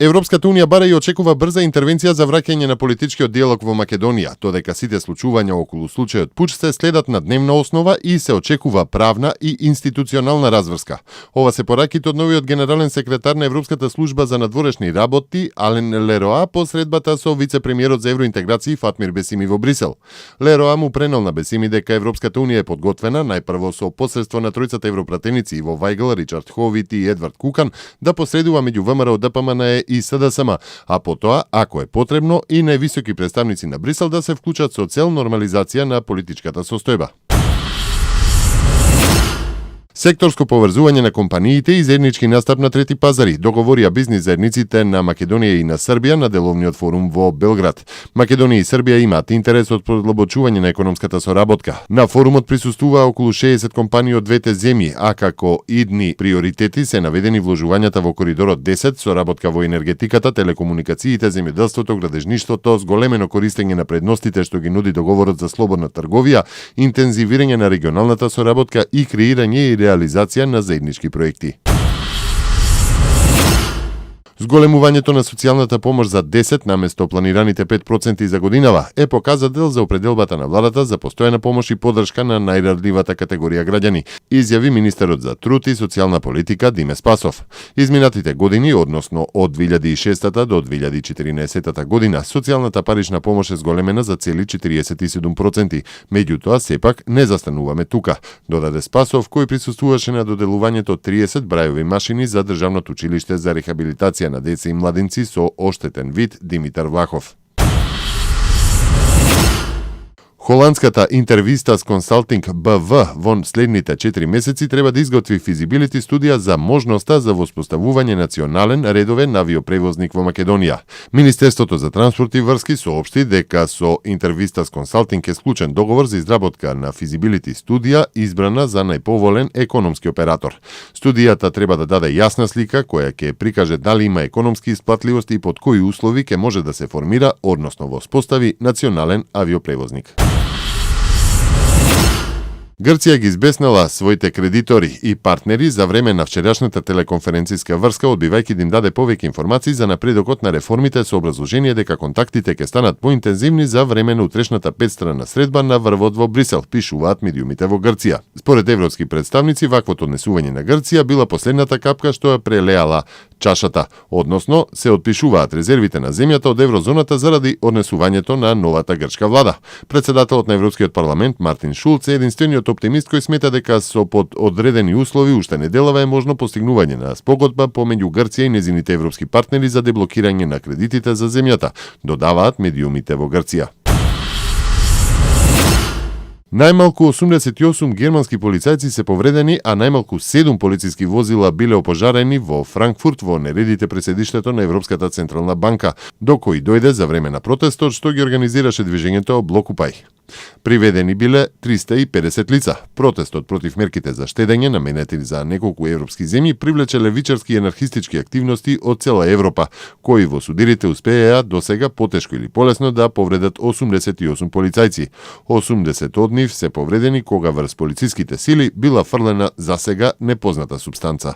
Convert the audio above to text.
Европската унија бара и очекува брза интервенција за враќање на политичкиот диалог во Македонија, додека сите случувања околу случајот пуч се следат на дневна основа и се очекува правна и институционална разврска. Ова се пораките од новиот генерален секретар на Европската служба за надворешни работи Ален Лероа по средбата со вице-премиерот за евроинтеграција Фатмир Бесими во Брисел. Лероа му пренел на Бесими дека Европската унија е подготвена, најпрво со посредство на тројцата европратеници Иво Вајгл, Ричард Ховит и Едвард Кукан, да посредува меѓу ВМРО, ДПМНЕ и СДСМ, а потоа, ако е потребно, и највисоки представници на Брисел да се вклучат со цел нормализација на политичката состојба. Секторско поврзување на компаниите и заеднички настап на трети пазари договорија бизнис заедниците на Македонија и на Србија на деловниот форум во Белград. Македонија и Србија имаат интерес од продлабочување на економската соработка. На форумот присуствуваа околу 60 компании од двете земји, а како идни приоритети се наведени вложувањата во коридорот 10, соработка во енергетиката, телекомуникациите, земјоделството, градежништвото, зголемено користење на предностите што ги нуди договорот за слободна трговија, интензивирање на регионалната соработка и креирање и реализација на заеднички проекти. Зголемувањето на социјалната помош за 10 наместо планираните 5% за годинава е показател за определбата на владата за постојана помош и поддршка на најранливата категорија граѓани, изјави министерот за труд и социјална политика Диме Спасов. Изминатите години, односно од 2006 до 2014 година, социјалната парична помош е зголемена за цели 47%. Меѓутоа, сепак не застануваме тука, додаде Спасов, кој присуствуваше на доделувањето 30 брајови машини за Државното училиште за рехабилитација на деца и младинци со оштетен вид Димитар Влахов. Холандската Intervistas Consulting BV во следните 4 месеци треба да изготви физибилити студија за можноста за воспоставување национален редовен авиопревозник во Македонија. Министерството за транспорт и врски соопшти дека со Intervistas Consulting е склучен договор за изработка на физибилити студија избрана за најповолен економски оператор. Студијата треба да даде јасна слика која ќе прикаже дали има економски исплатливост и под кои услови ќе може да се формира, односно воспостави национален авиопревозник. Грција ги избеснала своите кредитори и партнери за време на вчерашната телеконференцијска врска, одбивајќи да им даде повеќе информации за напредокот на реформите со образложение дека контактите ќе станат поинтензивни за време на утрешната петстранна средба на врвот во Брисел, пишуваат медиумите во Грција. Според европски представници, ваквото однесување на Грција била последната капка што ја прелеала чашата, односно се отпишуваат резервите на земјата од еврозоната заради однесувањето на новата грчка влада. Председателот на Европскиот парламент Мартин Шулц е единствениот оптимист кој смета дека со под одредени услови уште неделава е можно постигнување на спогодба помеѓу Грција и незините европски партнери за деблокирање на кредитите за земјата, додаваат медиумите во Грција. Најмалку 88 германски полицајци се повредени, а најмалку 7 полициски возила биле опожарени во Франкфурт во нередите пред седиштето на Европската централна банка, до кој дојде за време на протестот што ги организираше движењето Блокупај. Приведени биле 350 лица. Протестот против мерките за штедење наменети за неколку европски земји привлече левичарски и анархистички активности од цела Европа, кои во судирите успееа досега потешко или полесно да повредат 88 полицајци. 80 од нив се повредени кога врз полициските сили била фрлена засега непозната супстанца.